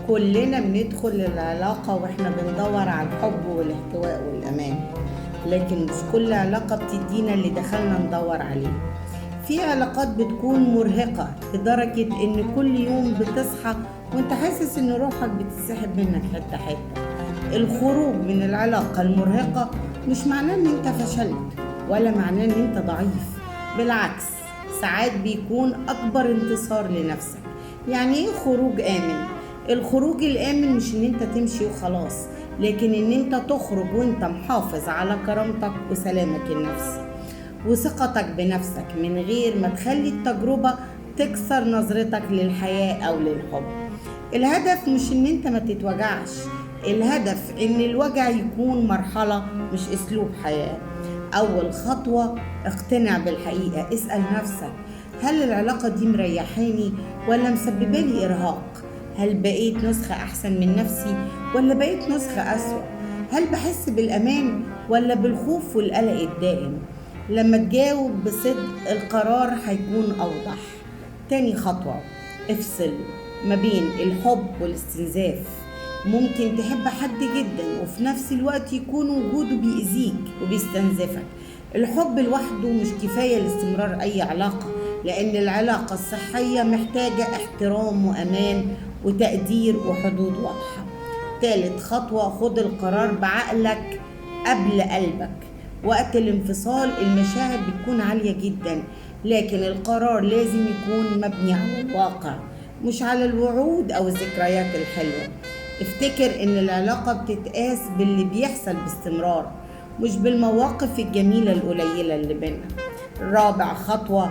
كلنا بندخل العلاقة واحنا بندور على الحب والاحتواء والأمان، لكن مش كل علاقة بتدينا اللي دخلنا ندور عليه. في علاقات بتكون مرهقة لدرجة ان كل يوم بتصحى وانت حاسس ان روحك بتتسحب منك حتة حتة. الخروج من العلاقة المرهقة مش معناه ان انت فشلت ولا معناه ان انت ضعيف، بالعكس ساعات بيكون اكبر انتصار لنفسك. يعني ايه خروج آمن؟ الخروج الآمن مش ان انت تمشي وخلاص، لكن ان انت تخرج وانت محافظ على كرامتك وسلامك النفسي وثقتك بنفسك، من غير ما تخلي التجربة تكسر نظرتك للحياة او للحب. الهدف مش ان انت ما تتوجعش، الهدف ان الوجع يكون مرحلة مش اسلوب حياة. اول خطوة اقتنع بالحقيقة، اسأل نفسك هل العلاقة دي مريحاني ولا مسببالي ارهاق؟ هل بقيت نسخة احسن من نفسي ولا بقيت نسخة اسوأ؟ هل بحس بالامان ولا بالخوف والقلق الدائم؟ لما تجاوب بصدق القرار هيكون اوضح. تاني خطوة افصل ما بين الحب والاستنزاف. ممكن تحب حد جدا وفي نفس الوقت يكون وجوده بيأذيك وبيستنزفك. الحب لوحده مش كفاية لاستمرار أي علاقة، لأن العلاقة الصحية محتاجة احترام وأمان وتقدير وحدود واضحة. تالت خطوة خد القرار بعقلك قبل قلبك. وقت الانفصال المشاعر بتكون عالية جدا، لكن القرار لازم يكون مبني على الواقع مش على الوعود أو الذكريات الحلوة. افتكر ان العلاقة بتتقاس باللي بيحصل باستمرار مش بالمواقف الجميلة القليلة اللي بينا. رابع خطوة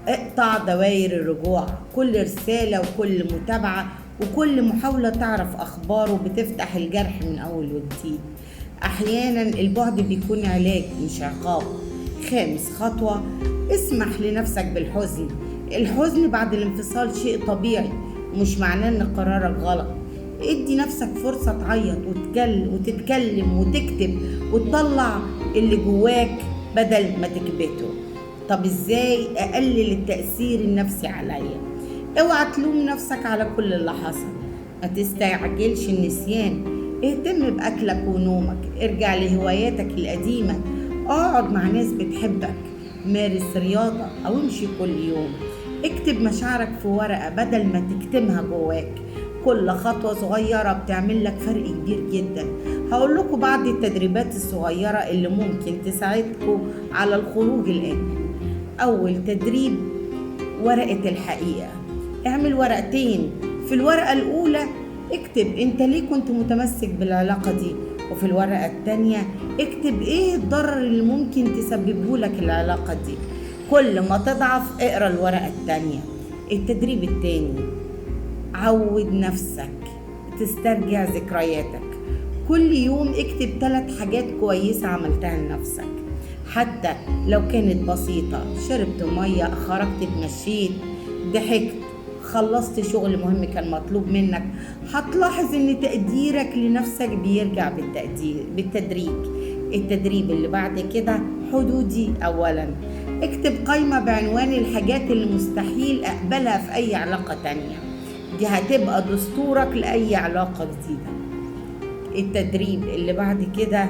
اقطع دوائر الرجوع. كل رسالة وكل متابعة وكل محاولة تعرف أخباره بتفتح الجرح من أول وجديد. أحيانا البعد بيكون علاج مش عقاب. خامس خطوة اسمح لنفسك بالحزن. الحزن بعد الانفصال شيء طبيعي ومش معناه ان قرارك غلط. ادي نفسك فرصة تعيط وتتكلم وتكتب وتطلع اللي جواك بدل ما تكبته. طب ازاي اقلل التأثير النفسي عليا؟ اوعى تلوم نفسك على كل اللي حصل، ما تستعجلش النسيان، اهتم بأكلك ونومك، ارجع لهواياتك القديمة، اقعد مع ناس بتحبك، مارس رياضة او امشي كل يوم، اكتب مشاعرك في ورقة بدل ما تكتمها جواك. كل خطوة صغيرة بتعمل لك فرق كبير جدا. هقول لكم بعض التدريبات الصغيرة اللي ممكن تساعدكم على الخروج الآمن. أول تدريب ورقة الحقيقة. اعمل ورقتين، في الورقة الأولى اكتب انت ليه كنت متمسك بالعلاقة دي، وفي الورقة التانية اكتب ايه الضرر اللي ممكن تسببه لك العلاقة دي. كل ما تضعف اقرأ الورقة التانية. التدريب التاني عود نفسك تسترجع ذكرياتك. كل يوم اكتب 3 حاجات كويسة عملتها لنفسك حتى لو كانت بسيطة. شربت مية، خرجت اتمشيت، ضحكت، خلصت شغل مهم كان مطلوب منك. هتلاحظ ان تقديرك لنفسك بيرجع بالتدريج. التدريب اللي بعد كده حدودي اولا. اكتب قائمة بعنوان الحاجات اللي مستحيل اقبلها في اي علاقة تانية، دي هتبقى دستورك لأي علاقة جديدة. التدريب اللي بعد كده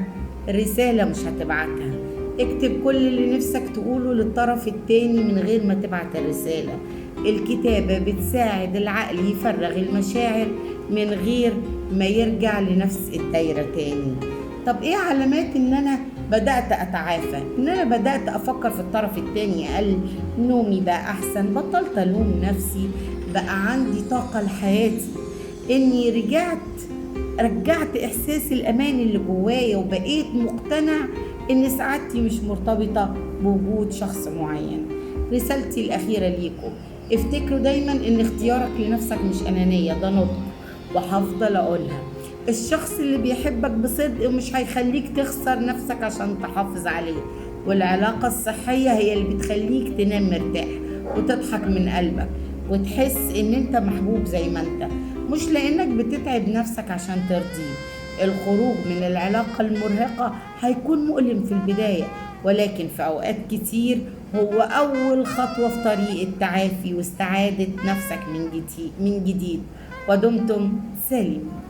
رسالة مش هتبعتها. اكتب كل اللي نفسك تقوله للطرف التاني من غير ما تبعت الرسالة. الكتابة بتساعد العقل يفرغ المشاعر من غير ما يرجع لنفس الدايرة تاني. طب ايه علامات ان انا بدأت اتعافى؟ ان انا بدأت افكر في الطرف التاني اقل، نومي بقى احسن، بطلت الوم نفسي، بقى عندي طاقة لحياتي، اني رجعت احساس الامان اللي جوايا، وبقيت مقتنع ان سعادتي مش مرتبطة بوجود شخص معين. رسالتي الاخيرة ليكم، افتكروا دايما ان اختيارك لنفسك مش انانية، ده نضج، وهفضل اقولها. الشخص اللي بيحبك بصدق مش هيخليك تخسر نفسك عشان تحافظ عليه، والعلاقة الصحية هي اللي بتخليك تنام مرتاح وتضحك من قلبك وتحس ان انت محبوب زي ما انت، مش لانك بتتعب نفسك عشان ترضيه. الخروج من العلاقة المرهقة هيكون مؤلم في البداية، ولكن في اوقات كتير هو اول خطوة في طريق التعافي واستعادة نفسك من جديد. ودمتم سالمين. سليم.